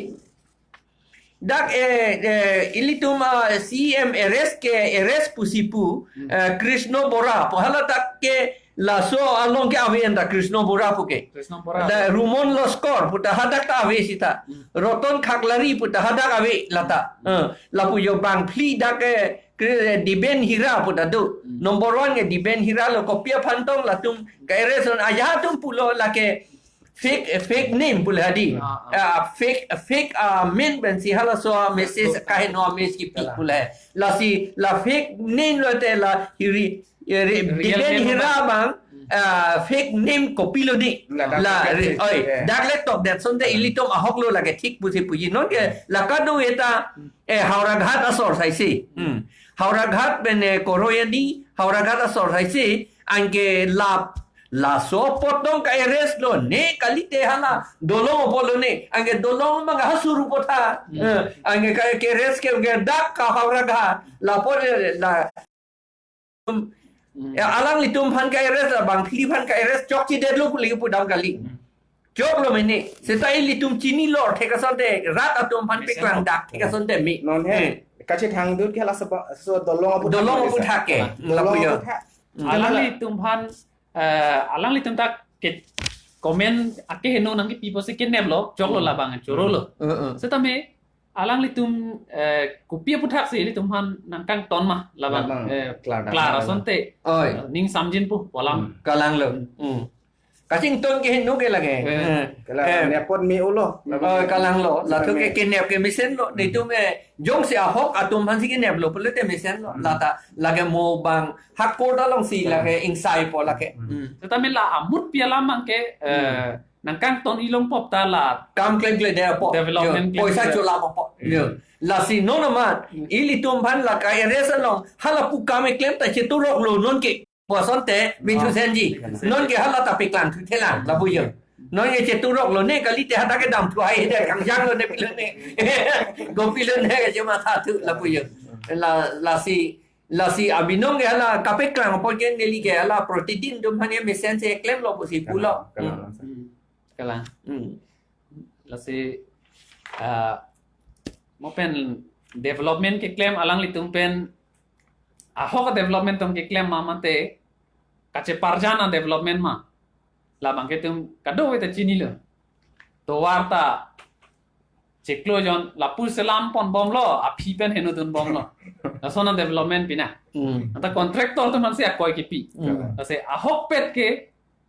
dak, eh, eh, ilitum, ah, C M arrest ke, arrest pusi pu, Hmm. eh, Krishna Bora pu hala dak ke laso along ke ave anta Krishna Bora pu ke. Krishna Bora. Da Rumon Loskor pu ta hadak ta ave sita. Hmm. Roton Khaklari pu ta hadak ave lata. Hmm. Eh, lapu jo bangphli dak ke Kri-, Diben Hira pu ta do. Hmm. Number one ke Diben Hira lo kopi aphan tong latum ka-arrest on aja atum pulo lake fake, eh, fake name pu le hadi. Ah, ah. Ah, fake, fake, ah, min pensi halaso message Betul. kaheno message kipi Kalang. pu le. Lasi la fake name lote la hiri, eh, re-, Real Diben name Hira abang. Abang, Hmm. ah, fake name kopilo ni. La, dak La, le re-, oi, eh. dak le tokdet asonte ilitum ahok lo lake thik pusi puji. Non ke la kado eta, Hmm. eh, Howraghat asor saisi. Hmm. Howraghat pen, eh, Koroyani, Howraghat asor saisi. Anke lap laso apot tong ka-arrest lo ne kalite hala dolong apot lo ne, anke dolong mang ha suru apot ha. Hmm. Eh, anke ka, ka-arrest ke, ke dak ka Howraghat lapu, eh, la Hmm. ya, alanglitum aphan ka-arrest la bangphli aphan ka-arrest chokchedet lo pu lagi pudam kali. Hmm. Choklo mene, seta ilitum chinilo thek asonte rat atum aphan Mesen peklang lo. dak thek asonte me. Non he, Eh. kachethangdut ke hala seba, so dolong aphuthak Dolong lo aphuthak ke. Kalang. Dolong Lapu yo. aphuthak. Hmm. Alanglitum aphan, eh, alanglitum ta ke comment akeheno nangkipi pusi kenep lo, choklo Hmm. labang choro lo. Hmm, hmm. Setame alanglitum, eh, kopi aphuthak si ilitum aphan nang kangton ma labang, Labang, eh, klar, klar klar. asonte. Oi. Ning samjin pu pu alam. Hmm. Kalang lo. Hmm. Hmm. Kachington keheno ke lake. Eh. Eh. Kalang, Eh. nepot me ulo. Oh, kalang lo. Latum ke Kalang. kenep ke mesen lo. Hmm. Netum, eh, jongsi ahok atum aphan si kenep lo pulote mesen lo. Hmm. Lata lake mo bang ha court along si Kalang. lake ingsai po lake. Hmm. Hmm. Setame la amut pi alam abang ke, eh, Hmm. nang kangton ilong pop ta la Kam klemkledet apot. Development Yo, poisa klemkledet. chola apot. Hmm. Yo. Lasi non amat, Hmm. ilitum aphan la ka-arrest along, hala pu kam keklem ta cheturok lo non ke. Pu asonte, Mithu Oh. Senji. Kalang. Non ke hala ta peklang thu thelang, lapu yo. Non ke cheturok lo ne kalite hadak ke dam thu hai de kangjang lo ne pilo ne. Go pilo ne ke cuma satu lapu yo. La, lasi, lasi abinong ke hala kapeklang apot ke neli ke hala protidin atum aphan ke mesen si klem lo pusi pulo. Kalang, kalang. Hmm. Hmm. Kalang. Hmm. Lasi, ah, mo pen development keklem alanglitum pen ahok development atum keklem ma mate kacheparjan a development ma. Labang ke itum kadokave ta chinilo. Tovar ta chiklo jon lapu selam ponbomlo, aphi pen heno dunbomlo. Lason a development pina. Hmm. Anta contractor atum aphan si akoi kipi. Hmm. Lasi ahokpet ke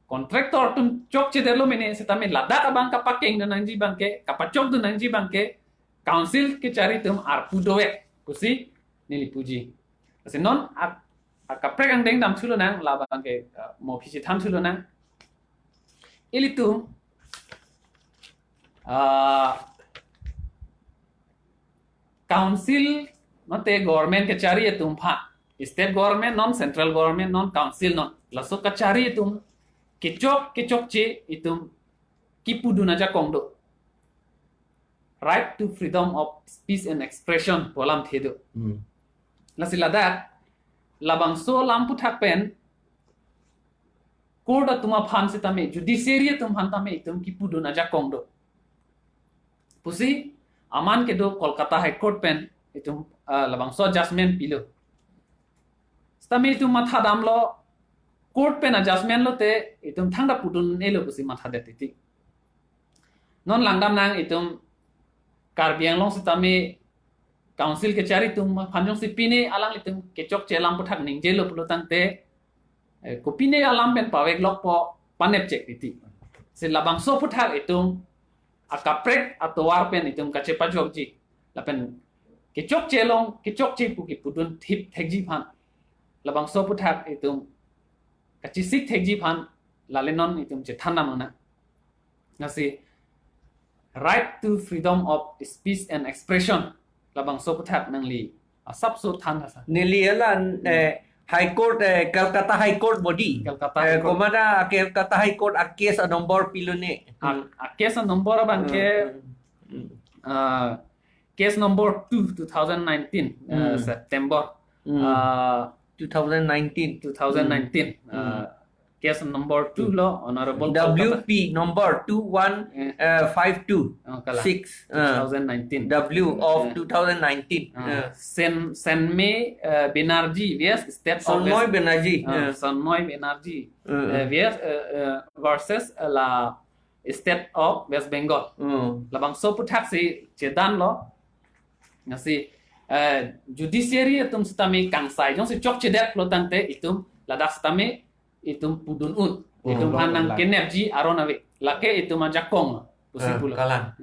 contractor atum chokchedetlo mene setame ladak abang kapakengdun nangji abang ke, kapachokdun nangji abang ke, council kechari atum arpu dovek pusi neli puji. Lasi non ak-, akaprek angdeng dam thulonang labang ke, uh, mo aphi chethan thulonang. Ilitum, uh, council mate government kechari atum aphan, state government non, central government non, council non, laso kechari atum kechok kechokche itum kipudun ajakong do. Right to freedom of speech and expression pu alamthe do. Hmm. Lasi ladak labangso alam aphuthak pen court atum aphan setame, judiciary atum aphan tame itum kipudun ajakong do. Pusi aman kedo Kolkata High Court pen itum, ah, labangso judgment pilo. Setame itum matha damlo, court pen a judgment lote itum thangta pudun-elo pusi mathadet titi. Non langdamnang itum Karbi Anglong setame council kechari atum aphan jongsi pine alanglitum kechokche alam aphuthak ningjelo pulo tangte, eh, kopine alam pen paveklokpo, panepchek titi. Si labangso aphuthak itum akaprek atovar pen itum kachepajokji. Lapen kechokche along, kechokche pu kipudun thip thekji aphan, labangso aphuthak itum kachesik thekji aphan, lale non itum chethan dam nang. Lasi right to freedom of speech and expression, labangso aphuthak nangli asapso than tha sir. Neli hala, eh, High Court, eh, Calcutta High Court body. Calcutta Eh, High Court. Komat a Calcutta High Court a case a number pilone. A, a case a number abang ke, Hmm. uh, case number two, two thousand nineteen, uh, Hmm. September, Hmm. uh, two thousand nineteen. two thousand nineteen, Hmm. uh, case number two lo, Honorable W P number two one, Eh. uh, five two Oh, kalang. six, uh, two thousand nineteen. W of Eh. two thousand nineteen. Uh, Uh. Sen-, Senmay, uh, Banerjee, V S State of Sonmoy West, Banerjee. uh, Uh. Sonmoy Banerjee, Uh, uh. uh, V S, uh, uh, versus, uh, la State of West Bengal. Uh. Labangso aphuthak si chedan lo. Lasi, eh, judiciary atum sitame kangsai jongsi chokchedet lo tangte itum ladak sitame itum pudun un. Hmm. Itum aphan nangkenepji aron ave. Lake itum ajakong pusi Eh, pulo. Kalang.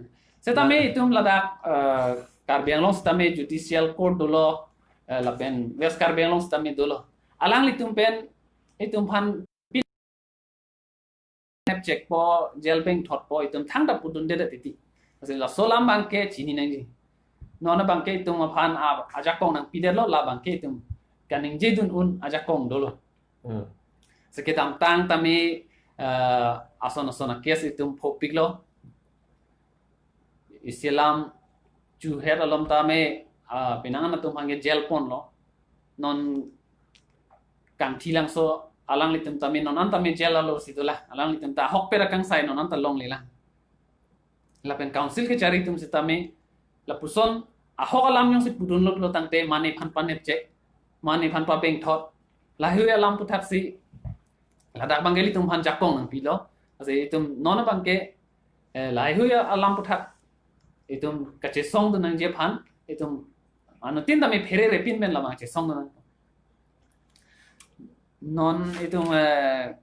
Sitame Kalang. itum ladak, eh, Karbi Anglong sitame judicial court dolo, eh, lapen West Karbi Anglong sitame dolo. Alanglitum pen itum aphan nepchekpo, jail bengthotpo, itum thangta pudundedet titi. Lasi laso alam abang ke chini nangji. Non abang ke itum aphan a-, ajakong nangpidetlo, labang ke itum kaningjedun un ajakong dolo. Hmm. Lasi kedamtang tame, eh, ason ason a case itum phopiklo. Isi alam chuhet alom tame, ah, penang anatum aphan ke jail ponlo. Non Kangthilangso alanglitum tame non an tame jail alo si dolang. Alanglitum ta ahokpet akangsai non anta longlelang. Lapen council kechari atum sitame lapuson ahok alam jongsi pudunlo pulo tangte mane aphan panepchek, mane aphan pabengthot, lahei alam aphuthak si ladak abang ke ilitum aphan jakong nangpilo. Lasi itum non abang ke, eh, lahei alam aphuthak itum kachesongdun nangji aphan, itum anuttin tame pherere pin pen labang chesongdun nang. Non itum, eh,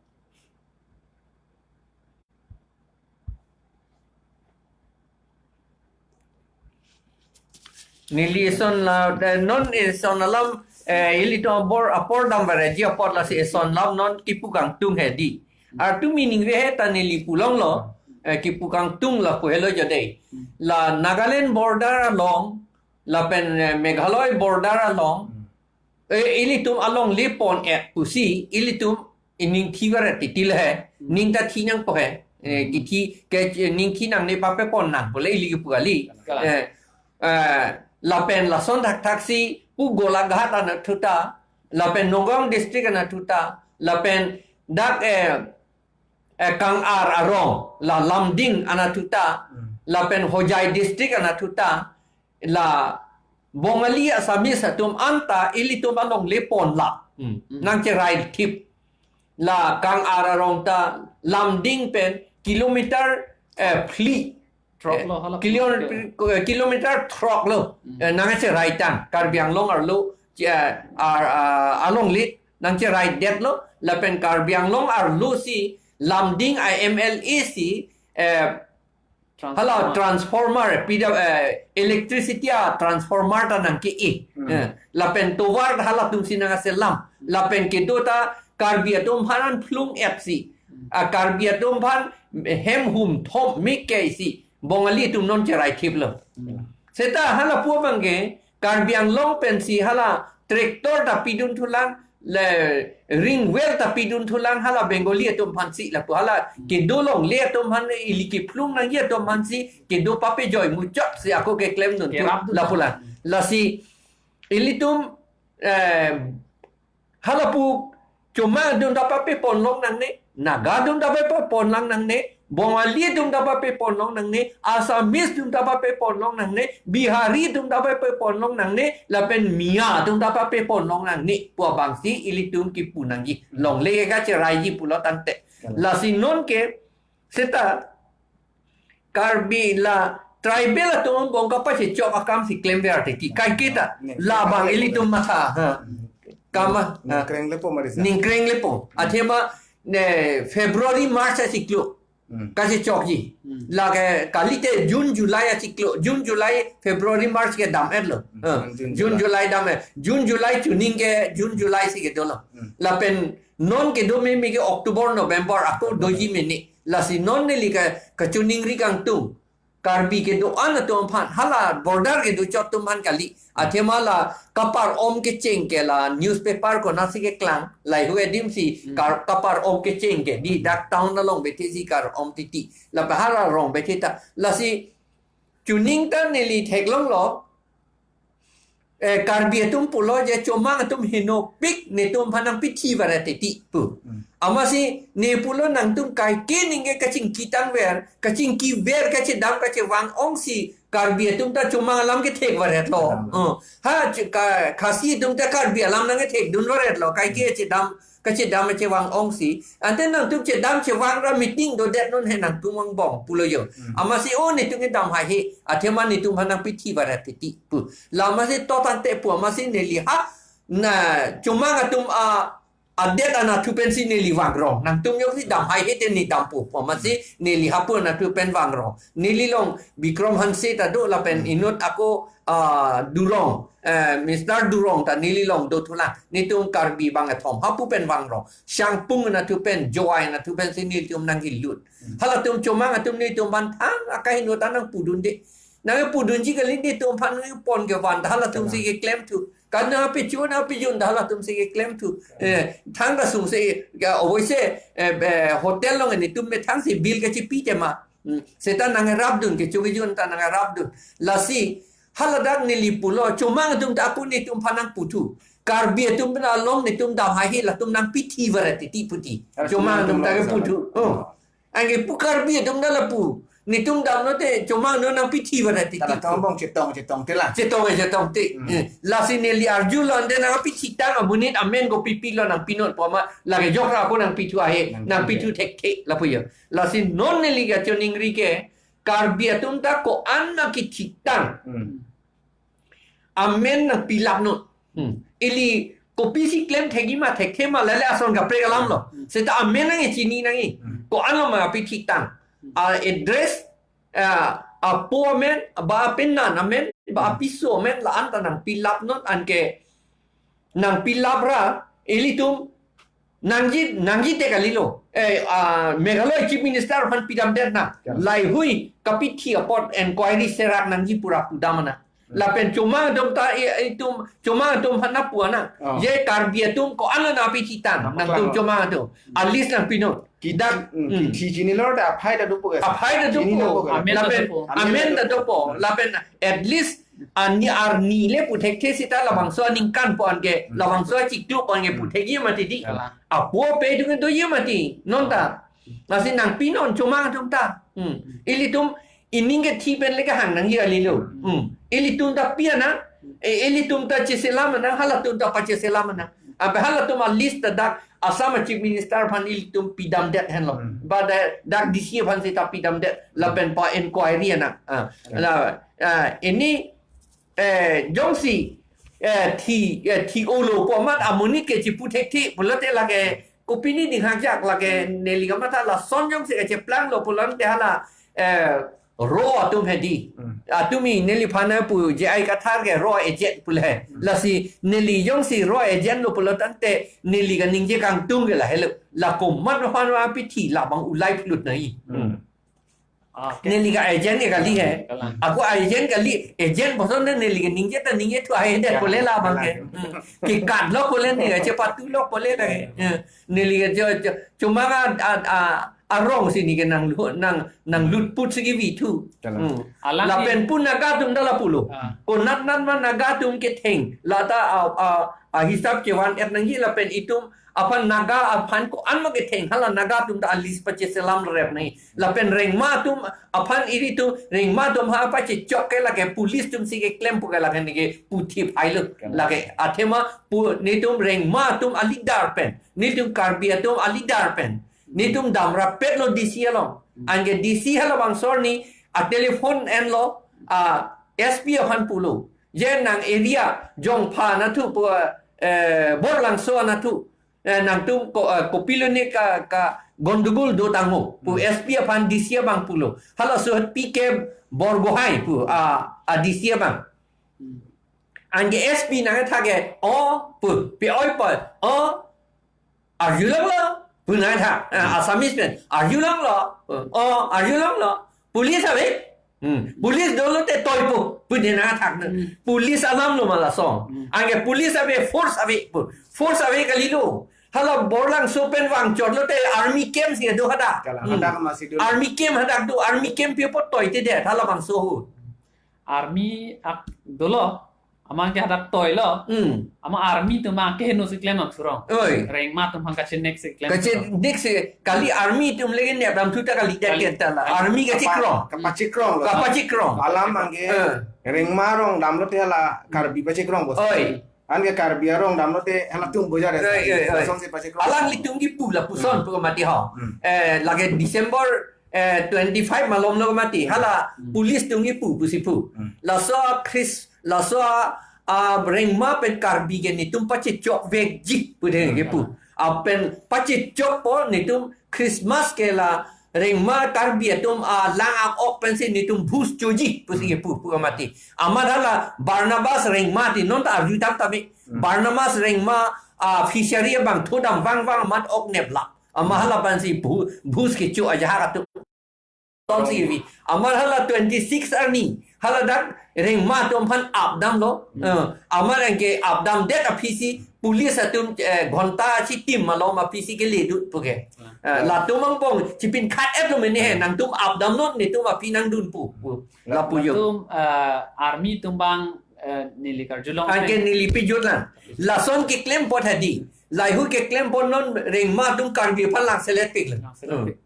Neli eson la, eh, non eson alam, eh, ilitum abor apor dam baraji apor lasi eson alam non kipu kangtung hedi. Artu meaning ve he ta neli pulonglo, eh, kipu kangtung lapu helo jodei. La Nagaland border along, lapen, eh, Meghalaya border along, eh, ilitum alongle pon-et pusi, ilitum ining thi varet titi le he, Hmm. ning ta thi nangpo he, eh, Hmm. kithi ke, ning thi nangne pape pon nangpo le ili kipu kali. Kalang. Eh, eh, lapen lason thakthak si pu Golaghat anatthu ta, lapen Nagaon district anatthu ta, lapen dak, eh, eh, Kangar arong, la Lumding anatthu ta, Hmm. lapen Hojai district anatthu ta, la Bongali Assamese atum anta ilitum alongle pon la. Hmm. Hmm. Nangcherai thip. La Kangar arong ta Lumding pen kilometer, eh, phli. Throk lo, eh, hala kilo-, phli. Eh, kilometer throk lo. Hmm. Eh, nangcherai tang. Karbi Anglong arlo, eh, ar-, ah, alongle nangcherai detlo. Lapen Karbi Anglong arlo si Lumding I M L A si, eh, Transformer. Hala transformer, P W, eh, electricity a transformer ta nangke-e. Hmm. Eh, lapen tovar halatum si nangselam. Lapen kedo ta Karbi atum aphan phlung-et si. Hmm. A Karbi atum aphan hem hum thom mik ke si. Bongali atum non cherai thip lo. Hmm. Seta hala pu abang ke, Karbi Anglong pensi hala tractor ta pidun thulang, le ring well ta pidun thulang hala Bengali atum aphansi lapu hala kedo longle atum aphan ili kephlung nangji atum aphansi kedo papejoi muchot si ako keklem dun thu Kerap dun. Lapu la. Lasi ilitum, eh, hala pu Chomang atum ta pape ponlong nangne, Naga atum ta pape ponlong nangne, Bongali atum ta pape ponlong nangne, Assamese atum ta pape ponlong nangne, Bihari atum ta pape ponlong nangne, lapen Miya atum ta pape ponlong nangne pu abangsi ilitum kipu nangji. Longle ke kacheraiji pulo tangte. Kalang. Lasi non ke seta Karbi la tribal atum bong kapachechok akam si klemver titi. Kaike ta. Ne, labang ilitum matha. Ha. Kama. Ningkreng lepo mari sa. Ningkreng lepo. Athema ne February, March asiklo. Hmm. Kachechokji. Hmm. Lake kalite June, July achiklo, June, July, February, March ke dam-etlo. Hmm. Eh, June, June, July. July dam-et. June, July chuning ke June, July si kedolo. Hmm. Lapen non kedo meme ke October, November ako doji mene. Lasi non neli ke kachiningri kangtung. Karbi kedo-an atum aphan, hala border kedo chot atum aphan kali. Athema la kapar-om kecheng ke la newspaper konatsi keklang, lahei adim si Hmm. kar-, kapar-om kecheng ke, di dak town along bethe si kar-om titi. Lapen hala rong bethe ta. Lasi chuning ta neli theklonglo, eh, Karbi atum pulo je chomang atum henopik, netum aphan nangpithi varet titi pu. Hmm. Amatsi ne pulo nangtum kaike ningke kachingki tangver, kachingkiver, kachedam, kachevang ongsi Karbi atum ta chomang alam kethek varetlo. Hmm. Oh. Ha, ch-, ka-, Khasi atum ta Karbi alam nangkethekdun varetlo. Kaike Hmm. chedam, kachedam kachevang ongsi. Ante nangtum chedam chevang ra meeting dodet non he nangtum vangbom pulo jo. Hmm. Amatsi o netum kedam haihe. Athema netum aphan nangpithi varet titi pu. La amatsi to tangte pu amatsi neli ha na chomang atum a, adet anatthu pensi neli vangrong. Nangtum joksi dam haihe te ne dampo pu amatsi neli hapu anatthu pen vangrong. Neli along Bikram Hanse ta do lapen Hmm. inut ako, ah, Durong, eh, Mister Durong ta neli along do thulang. Netum Karbi bangkethom hapu pen vangrong. Shangpung anatthu pen, Jowai anatthu pensi nelitum nangkelut. Hmm. Halatum chomang atum netum aphan thang akahinut ta nangpudunde. Nangpudunji kali, netum aphan nangpon kevan ta halatum si Kalang. keklem thu. Kan nangpechu nangpejun ta halatum si keklem thu. Kalang. Eh, thang ta sungse, ya, ovoise, eh, eh, hotel along netum methang si bill kachipi tema. Hmm. Seta nangrapdun, kecho kejun ta nangrapdun. Lasi, haladak neli pulo, chomang atum ta ako netum aphan nangpu thu. Karbi atum pen along netum dam haihe, latum nangpithi varet titi puti. Harus Chomang atum atum ta langsung. keputhu. Oh. Anke pu Karbi atum ta lapu. Netum damlote chomang non nangpithi varet titi. Tala tong bong chetong, chetong te la. Chetong, chetong te. Hmm. Eh, lasi neli arjulo ante nangpithi tang amonit amen kopi pilo nangpinon pu amat lake jokra ako nangpithu haihe, Nangpithu. nangpithu thekthe lapu jo. Lasi non neli kachiningri ke Karbi atum ta ko-an ma kethik tang. Hmm. Amen nangpilapnon. Hmm. Ili kopisi klem thekji ma thekthe ma lale ason kaprek alam lo. Hmm. Seta amen nangchini nangji. Hmm. Ko-an lo ma pithik tang. Hmm. A address, ah, apo amen, ba apenan amen, ba Hmm. apiso amen la-an ta nangpilapnon anke nangpilap ra, ilitum nangji, nangji te kalilo. Eh, ah, Meghalaya Chief Minister aphan pidamdet nang. Ya. Lahei kapithi apot inquiry serak nangji pura pudam nang. Hmm. Lapen chomang atum ta, i-, itum, chomang atum aphan nangpu nang. Oh. Je Karbi atum ko-an nangpithi tang, Nangpaklang. nangtum chomang atum. A list nangpinon. Ki-, Dak, hmm, hmm. kithi chinilo ta aphai ta dopo ke. Aphai ta dopo. Chinilo ke. Amen ta Lapen, dopo. amen ta dopo. Hmm. Lapen at least ani arni le pu thekthe seta labangso aningkan pu anke, Hmm. labangso achiklo pu anke pu Hmm. thekji mati di. Kalang. Apo pe dung doji mati. Non ta. Lasi nangpinon chomang atum ta. Hmm. Ilitum ining kethi pen le kehang nangji kalilo. Hmm. Hmm. Ilitum ta pi nang, e, ilitum ta cheselam nang, halatum ta pacheselam nang. Ape halatum a list ta dak Assam Chief Minister aphan ilitum pidamdet henlo. Hmm. Ba da-, dak D C aphan seta pidamdet lapen pa inquiry nang. Ah. Hmm. La, ah, ini, eh, jongsi, eh, thi, eh, thi-olo pu amat amonit ke chipu thekthe pulote lake kopine ding hajak lake Hmm. neli kamatha lason jongsi kacheplanglo pulote hala, eh, ro atum hedi. Hmm. Atumi neliphan pu J I Kathar ke ro agent pule. Hmm. Lasi neli jongsi ro agent lo pulo tangte neli kaningje kangtung ke lahelo. La komat aphan nangpithi labang ulai phlut nangji. Hmm. Ah, okay. Neli ka agent ke kali he. Kalang. Ako agent kali, agent boson de neli kaningje ta ningje thu haihe de Ya, pule labang ke. kalang. Hmm. Kekatlo pule ne kachepatulo pule de. Ya. Ya. Neli ke jo, jo, chomang a, a, a, arong si ne ke nanglu-, nang, nanglutput si kevi thu. Kalang. Hmm. Alang Lapen ke pu Naga atum ta lapulo. Ah. Konat nat ma Naga atum ketheng. Lata a, a, a hisap chevan-et nangji lapen itum aphan Naga aphan ko-an ma ketheng hala Naga atum ta a list pacheselam rep nangji. Lapen rengma atum aphan ilitum rengma atum ha pachechok ke lake police atum si keklem pu ke lake ne ke puthi phailo. Kalang. Lake athema pu netum rengma atum a leader pen. Netum Karbi atum a leader pen. Netum damrapetlo D C along. Hmm. Anke D C halabangso arni a telephone enlo, a S P aphan pulo. Je nang area Jongpha anatthu pu, eh, Borlangso anatthu. Eh, nangtum ko, eh, kopilo ne ka, ka, gondogol do tangho pu Hmm. S P aphan D C abang pulo. Halaso P K Borgohain pu a, a D C abang. Hmm. Anke S P nangthak ke o pu, pi oi pu, o arjulonglo pu nangthak. Ah, Hmm. Assamese pen arjulonglo, o arjulonglo. Police ave. Hmm. Police dolo te toipo pu ne nangthak na. Hmm. Police alam lo ma lason. Hmm. Anke police ave, force ave pu. Force ave kalilo. Hala Borlangso pen vangchotlo te army camp si do hadak. Kalang Hmm. hadak masi dolo. Army camp hadak do, army camp pi apot toite det halabangso ahut. Army ak dolo, amatke hadak toilo. Hmm. Amat army atum ma keheno si klem nang surong. Oi. Rengma atum aphan kachenek si klem Kache surong. Nek si kali army atum lagi nep ram thu ta kali det Kali. Ke ta la. Kali. Army kachekrong. Kapa-, kapachekrong lo. Kapachekrong. Alam anke Eh. Rengma arong damlo te hala Karbi pachekrong bos. Oi. Anke Karbi arong damlo te halatum bojar ya. Oi, oi, oi. Lason si pachekrong. Alanglitum kipu lapuson Hmm. pu mati ho. Hmm. Eh, lake December, eh, twenty-five malom lo mati. Hala Hmm. police atum kipu pusi pu. Hmm. Laso Chris, laso, ah, Rengma pen Karbi ke netum pachechok vekji pu de Hmm. kipu. Apen pachechokpo netum Christmas ke la Rengma Karbi atum alang ak-ok pensi netum bhus choji pusi Hmm. kipu pu mati. Amat hala Barnabas Rengma ti non ta arju tam tame. Hmm. Barnabas Rengma, ah, fishery abang thodam vangvang amat ok neplap. Amat hala pensi bhu-, bhus kecho ajahak atum. Tonsi vi. Amat hala twenty-six arni. Hala dak Rengma atum aphan apdamlo. Hmm. Eh, amat anke apdam det aphisi police atum, eh, ghonta chitim malom aphisi kele dut puke. Hmm. Eh, latum angbong chipin khat et lo mene he, Hmm. nangtum apdamnon netum aphi nangdun pu. Pu. Lapu yo. Latum, eh, army atum abang, eh, neli karjulong Anke pen. Neli pejut lang. Lason keklem pot hadi. Lahei keklem pot non Rengma atum Karbi aphan langselet pik lang. Langselet Hmm. pik.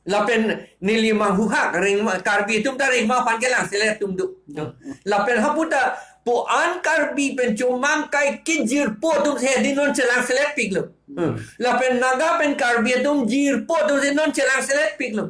Lapen neli manghuhak Rengma, Karbi atum ta Rengma aphan ke langselet atum do. Do. Lapen hapu ta pu-an Karbi pen chomang kai kijirpo atum si hadi non chelangselet piklo. Hmm. Lapen Naga pen Karbi atum jirpo atum si non chelangselet piklo.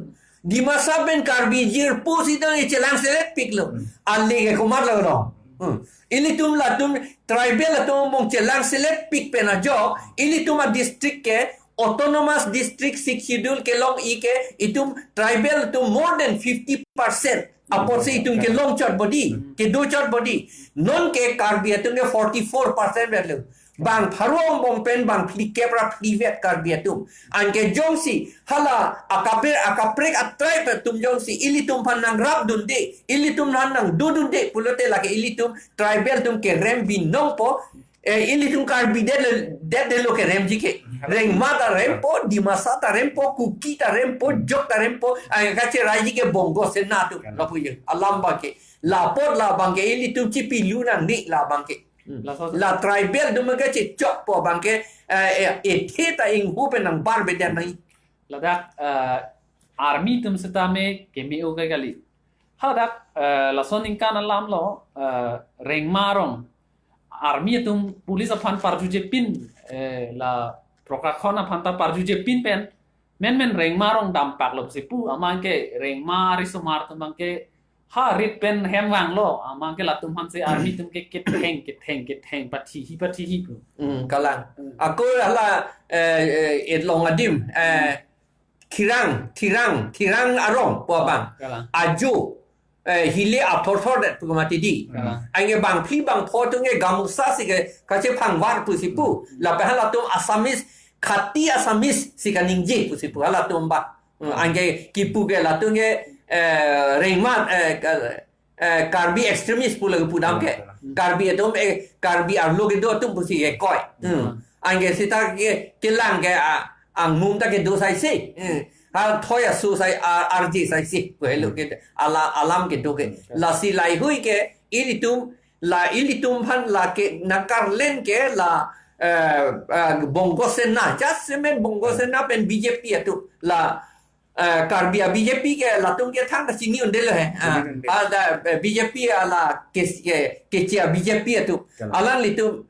Dimasa pen Karbi jirpo si non chelangselet piklo. Hmm. Ali ke komat lo no. Hmm. Ilitum latum tribal atum angbong chelangselet pik pen ajok, ilitum adistrict ke autonomous district sixth schedule kelong-i ke itum tribal atum more than fifty percent. Apotsi itum kelong chot bodi, kedo chot bodi. Non ke Karbi atum ke forty-four percent vet lo. Bang pharo angbong pen bang phlikep ra phlivet Karbi atum. Anke jongsi hala akaprek akaprek a-tribe atum jongsi ilitum aphan nangrap dunde, ilitum aphan nangdo dunde pulote lake ilitum tribal atum kerem binong po, eh, ilitum Karbi det le, det det lo keremji ke. Rengma ta rempo, Dimasa ta rempo, Kuki ta rempo, Jok ta rempo, anke kacheraiji ke Bongo Sena atum. Kalang. Lapu yo, alam abang ke. Lapot labang ke ilitum chipilu nangne labang ke. Hmm. Laso La tribal atum ke chechokpo abang ke, eh, eh, ethe ta inghu pen nangbar bedet nang. Ladak, eh, army atum setame keme-o kai kali. Hadak, eh, laso aningkan alam lo, eh, Rengma arong army atum police aphan parjujepin, eh, la Prokakhan aphan ta parjujepin pen, menmen Rengma arong dampak lo si pu, amatke Rengma risomar atum abang ke ha rit pen hem vanglo, amatke latum aphan si army atum ke ketheng, ketheng, ketheng, pathihi, pathihi pu. Hmm, kalang. Hmm. Ako hala, eh, eh, etlong adim, eh, Hmm. Thirang, Thirang, Thirang arong pu abang. Kalang. Ajo, eh, hile athor thor det pu mati di. Kalang. Anke bang phli bang pho atum ke gamusa si ke kachephangvar pusi pu. Hmm. Lapen halatum Assamese, khati Assamese si kaningje pusi pu halatum abang. Hmm, anke kipu ke latum ke, eh, Rengma, eh, ka-, eh, Karbi extremist pu lagi pudam ke. Hmm. Karbi atum, eh, Karbi arlo kedo atum pusi kekoi. Hmm. Hmm. Anke seta ke kelang ke, ah, angmum ta kedo saisi. Hmm. Hal thoi asu sai, ah, arji saisi. Pu helo ke ala-, alam kedo ke. Hmm. Lasi lahei ke ilitum, la ilitum aphan lake nangkarlen ke la, eh, eh, Bongo Sena, just semen Bongo Sena pen B J P atum la, eh, Karbi a-B J P ke latum ke thangta chini un-edetlo he. Ah, Chini un-edet. Ada, eh, B J P ala ke, ke, kechia B J P atum. Kalang. Alanglitum,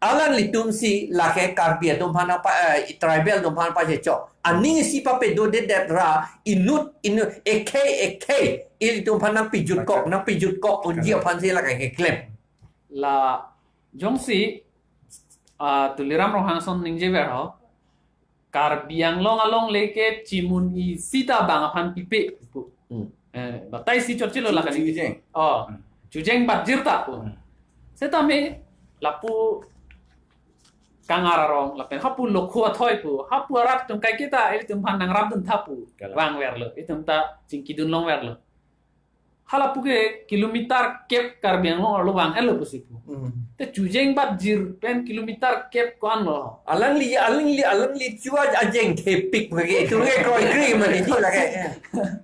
alanglitum si lake Karbi atum aphan pa, eh, tribal atum aphan pachechok. Aning isi papedodedet ra inut, inut, ekhei, ekhei. Ilitum aphan nangpijutkok, Kalang. nangpijutkok unji Kalang. aphan si lake keklem. La jongsi, ah, Tuliram Ronghang ason ningjever ho. Karbi Anglong alongle ke chimun isi ta bang aphan pipe pu. Hmm. Eh, batai si chot chilo la kali. Chujeng. Oh, Hmm. Chujeng bat jir ta pu. Hmm. Setame lapu Kangar arong lapen hapu Lokho athoi pu. Hapu arat atum kaiketa ilitum aphan nangrapdun tha pu. Kalang. Vangverlo. Itum ta chingkidun longverlo. Halapu ke kilometer kep Karbi Anglong arlo vang-etlo pusi pu. Hmm. Te Chujeng bat jir pen kilometer kep ko-anlo. Alangli, alangli, alangli chua ajeng thepik bagi. Itu ke kroikre mane ji lake.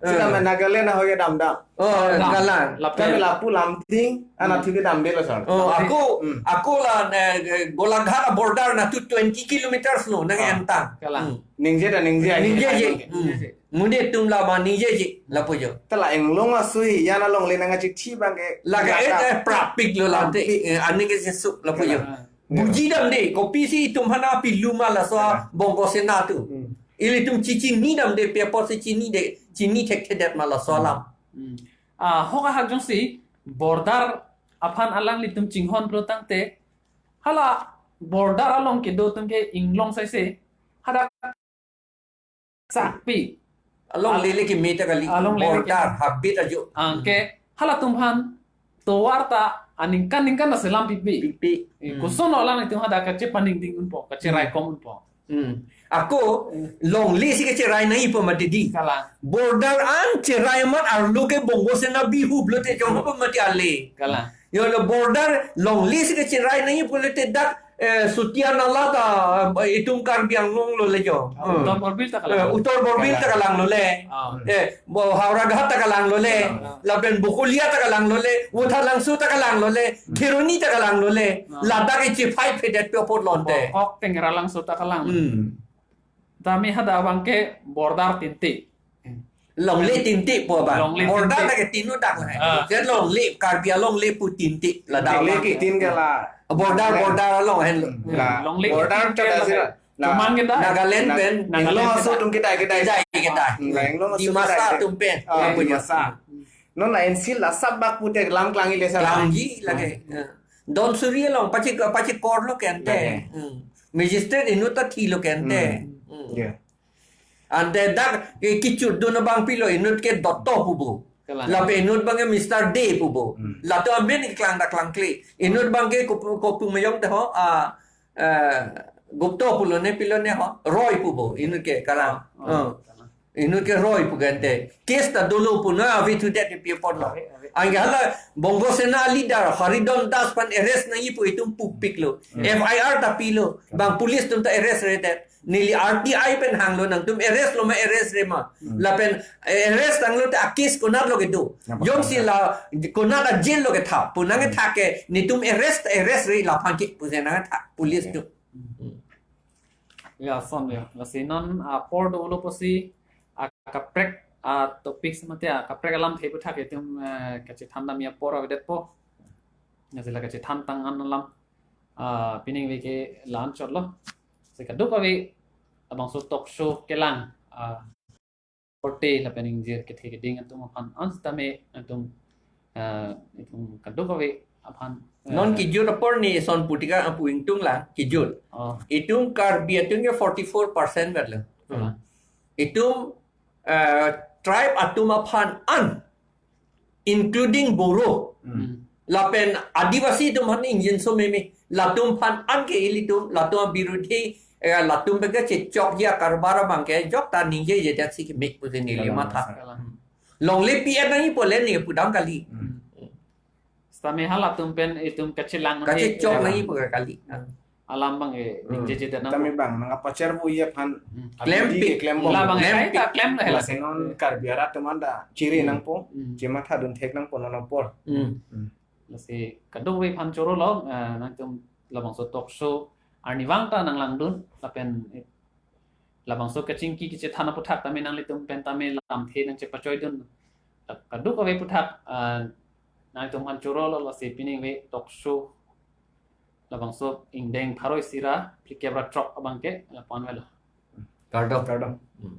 Sita ma Nagaland ahoi ke damdam. Oh, Dam. Kalang. Lapen Tapi lapu Lumding, ana Hmm. thu ke damdelo sar. Oh, ako, Hmm. ako la, eh, Golaghat border na tu twenty kilometers lo, nang Ah. entang. Kalang. Hmm. Ningje ta ningje. Ningjeje. Hmm. Ningjeje. Mundi tum la ma ningjeje, lapu jo. Tala Anglong asui, yana longle nang achithi bang ke. Lake, eh, Lata. eh, prapik lo lante. Prapik. Eh, aning ke sesu, lapu jo. Kalang. Buji damde, kopisi itum aphan pilu ma laso Ya. Bongo Sena atum. Hmm. Ilitum chichini damde, pi apotsi chinide, chini thekthedet ma laso alam. Hmm. Ah, hok ahak jongsi border aphan alanglitum chinghon pulo tangte, hala border along kedo atum ke inglong saise, hadak sakpi. Alongle le keme ta kali, Alongle le border keme. Habit ajo. Anke halatum aphan tovar ta aningkan ningkan ta selam pipe. Pipe. Eh, Hmm. koson alanglitum hadak kachepaningding unpo, kacheraikom unpo. Hmm. Ako, Hmm. longle si kacherai nangjipo mati di. Kalang. Border an cherai amat arlo ke Bongo Sena bihu pulote chongpo mati ale. Kalang. Yo lo border longle si kacherai nangji pulote dak, eh, Sutia Nala ta, eh, itum Karbi Anglong lo le jo. Ah, Hmm. Uttar Borbil ta Eh, kalang. Uttar Borbil ta Kalang. Kalang lo le. Ah. Eh, bo Howraghat ta kalang lo le. Ah. Lapen Bokolia ta kalang lo le. Vothatlangso ta kalang lo le. Hmm. Kheroni ta kalang lo le. Ah. Ladak ke chiphai phedet pe apot lonte. Kok Tengralangso ta kalang. Hmm. Tame hadak abang ke border tinti. Longle tinti po ba. Longle Border tinti. Lake tinu dak la. Ah. Jan longle, Karbi alongle pu tinti ladak Longle abang. Ke tin ke la. Border, Longle. Border along hen lo. Hmm. La. Longle Border tinti ta ke da la. Sira. La. Chomang ke da. Nagaland Na-, pen. Nagaland Anglong ke aso da. Atum kedai kedai. Kedai kedai. Hmm, la Anglong aso Dimasa kedai kedai. Atum pen. Ah, Apa ya? Dimasa. Non la N C la sab bak pute lam klangji le sa. Klangji lake. Hmm. Eh. Don suri along pachi, pachi kor lo kente. Lake. Hmm. Magistrate inut ta thi lo kente. Hmm. Hmm. Yeah. Ante dak ke kichut dun abang pilo inut ke Dotto pubo. Kalang. Lapen inut abang ke Mister Dey pubo. Hmm. Latum amen keklang dak klangkle. Inut abang ke kopu, kopu mayong te ho, ah, eh, Gupta pulo ne pilo ne ho, Roy pubo. Inut ke kalang. Oh, oh, Hmm. kalang. Inut ke Roy pu kente. Case ta dolo pu na avi thudet pi apot lo. Ave, ave. Anke hala Bongo Sena leader Haridon Das aphan arrest nangji pu itum pupik lo. Hmm. F I R ta pilo. Bang police atum ta arrest redet. Neli R T I pen hanglo nangtum arrest lo ma arrest re ma. Hmm. Lapen, eh, arrest tanglo te a case konat lo kedo. Napa Jongsi kata. La konat a jail lo ketha. Pu nang Hmm. ketha ke netum arrest, arrest re laphan ke pusi nang ketha police Okay. atum. Hmm. Ya, son ya. Lasi non apor dolo pusi akaprek a topic si mate akaprek alamthe aputhak itum, eh, kachethan damji apor avedetpo. Lasi la kachethan tang an alam, ah, pining ave ke la-an chotlo. Si kadokave labangso talk show kelang, ah, korte lapen ingjir kethe keding atum aphan an sitame atum, ah, itum kadokave aphan, Non eh, kijut apor ni son putika apu ingtung la kijut. Oh. Itum Karbi atum ke forty-four percent vet lo. Hmm. Itum, eh, tribe atum aphan an, including Boro. Hmm. Hmm. Lapen Adivasi atum aphan ingjinso meme. Latum aphan an ke ilitum, latum abirudhi, eh, latum bega chechokji akarbar abang ke jok ta ningjejedet si keme pusi neli Kalang, matha. Kalang. Longle pi-et nangjipo le ne pudam kali. Hmm. Sitame halatum pen itum kachelang Kachechok he, nangjipo kali. Alam abang ke Hmm. ningjejedet nang. Tame bang, nang apa cher bu iya phan. Hmm. Klem Abidi pi. Ke klem bom. Labang Klem kai pi. Ta klem na hela Lasi se. Non Karbi arat atum anda chiri Hmm. nangpo. Hmm. Chematha dun thek nangpo non apor. Hmm. Hmm. Lasi kadokave aphan choro lo, eh, nangtum labangso talk show arnivang ta nanglangdun, lapen, eh, labangso kachingki kachethan aputhak tame nanglitum pen tame lamthe nangchepachoidun. Kadokave aputhak, ah, nangtum aphan choro lo, lasi pining ave talk show labangso ingdeng pharo isi ra phlikep ra throk abang ke lapu-an avelo. Kardom. Kardom. Hmm.